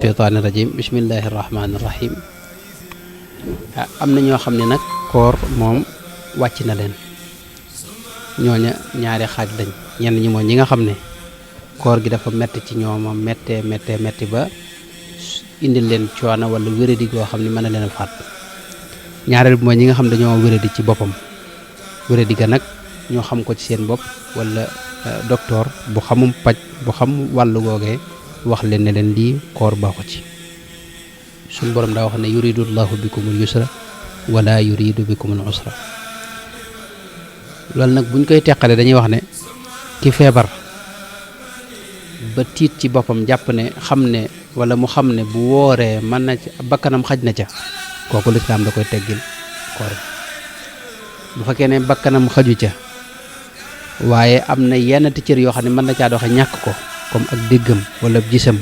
sheytaani rajim bismillahi rahmaani rahim am na ñoo xam ne nag koor moom wàcc na leen ñooña ñaari xaaj lañ ñenn ñi mooy ñi nga xam ne koor gi dafa metti ci ñooma metti ba indil leen coono wala wéradi goo xam ne mën na leen a faat ñaareel bi mooy ñi nga xam dañoo wéradi ci boppam wéradi ga nag ñoo xam ko ci seen bopp wala docteur bu xamum paj bu xam wàllu googee wax leen ne leen lii koor baaxu ci suñ borom daa wax ne yuridu llahu bikumul yusra wala yuridu bikumul usra loolu nag buñ koy teqale dañuy wax ne ki feebar ba tiit ci boppam jàpp ne xam ne wala mu xam ne bu wooree mën na ca bakkanam xaj na ca kooku lislaam da koy teggil koor bu fekkee ne bakkanam xaju ca waaye am na yenn cër yoo xam ne mën na caa doxe ñàkk ko comme ak déggam wala gisam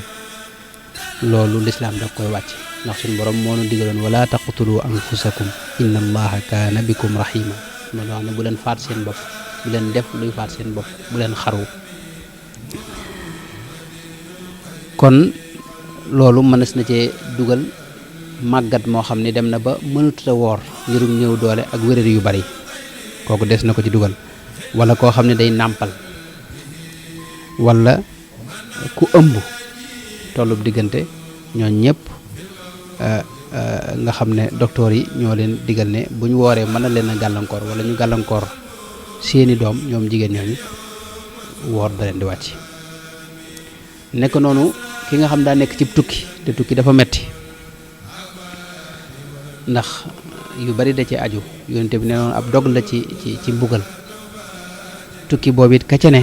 loolu lislaam da koy wàcc ndax suñu borom moo nu digaloon wala taqtulu anfusakum inna allaha kaana bikum rahima loolu wax ne bu leen faat seen bopp bu leen def luy faat seen bopp bu leen xaru kon loolu mënees na cee dugal màggat moo xam ne dem na ba mënut a woor ngirum ñëw doole ak wéradi yu bari kooku des na ko ci dugal wala koo xam ne day nàmpal wala ku ëmb tollub diggante ñoo ñëpp nga xam ne docteur yi ñoo leen digal ne bu ñu wooree mën na leen a gàllankoor wala ñu gàllankoor seeni doom ñoom jigéen ñooñu woor da leen di wàcc nekk noonu ki nga xam daa nekk ci tukki te tukki dafa metti ndax yu bari da ci aju yonent bi ne noonu ab dog la ci mbugal tukki boobu it ka ca ne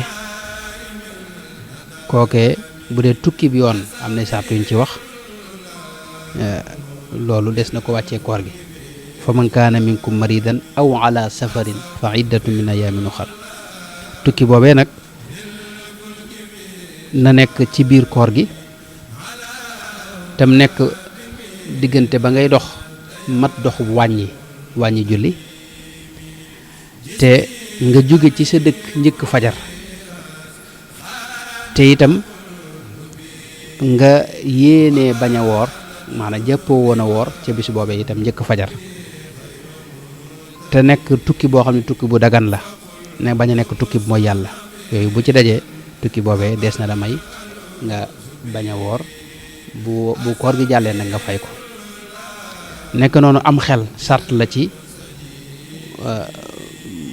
kookee bu dee tukki bi yoon am na sart yuñ ci wax loolu des na ko wàccee koor gi fa man kaana minkum maridan aw ala safarin fa iddatu min ayaamin uxar tukki boobee nag na nekk ci biir koor gi tam nekk diggante ba ngay dox mat doxu wàññi julli te nga jóge ci sa dëkk njëkk fajar te itam nga yéenee bañ a woor maanaam jàppoo woon a woor ca bis boobee itam njëkk fajar te nekk tukki boo xam ne tukki bu dagan la ne bañ a nekk tukki bu mooy yàlla yooyu bu ci dajee tukki boobee des na la may nga bañ a woor bu koor gi jàllee nag nga fay ko nekk noonu am xel sart la ci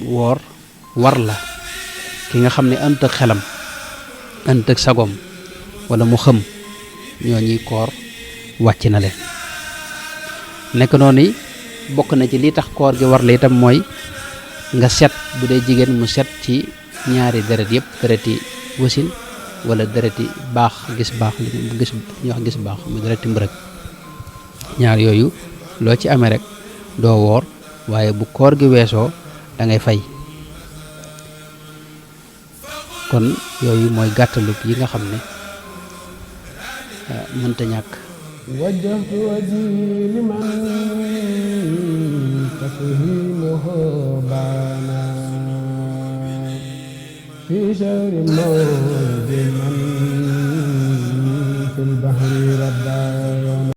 woor war la ki nga xam ne ënt ak xelam ënt ak sagom wala mu xëm ñoo ñuy koor wàcc na leen nekk noonu bokk na ci li tax koor gi war la itam mooy nga set bu dee jigéen mu set ci ñaari deret yëpp dereti wasin wala dereti baax gis ñu wax gis baax mu dereti mbërëg ñaar yooyu loo ci amee rek doo woor waaye bu koor gi weesoo da ngay fay kon yooyu mooy gàttalug yi nga xam ne mënta ñàkk wajjahtu wajhi liman tafhimuhu baana fi shahri mawlidi man